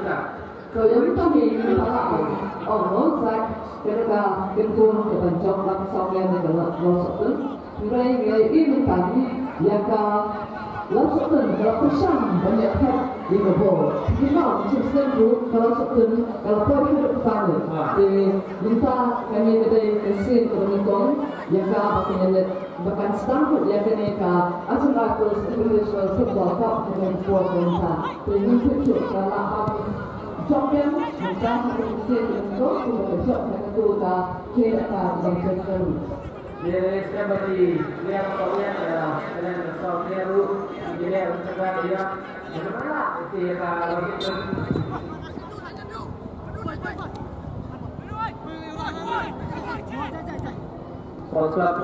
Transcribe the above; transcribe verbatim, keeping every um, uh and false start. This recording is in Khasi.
Suda. Ka ïa mynta hi ngi la ong, ong ong sa ka da ka kyntur ka ban jop lang sawdong ïa ka Lawsohtun. Hynrei ngi la ïohi mynta hi ïa ka Lawsohtun ka la pyrshang ban ïa thep ïa ka bol. Ngi ong shisnem ruh ka Lawsohtun ka la poi haduh ka final. Te mynta kane ka dei ka sien kaba nyngkong ïa ka ba ka ïa leh ba kan sdang ruh ïa kane ka Assam Rifles Invitational Football Cup ha kane ka por mynta. Te ngin peit shuh ka la ap jop ïa mynta ha kane ka sien kaba nyngkong kumba ka jop ha katu ka K F R Manchester. Ye, sdang ba ki liang ka liang ka liang ka saw liang ruh ki liang ka liang. Foul club.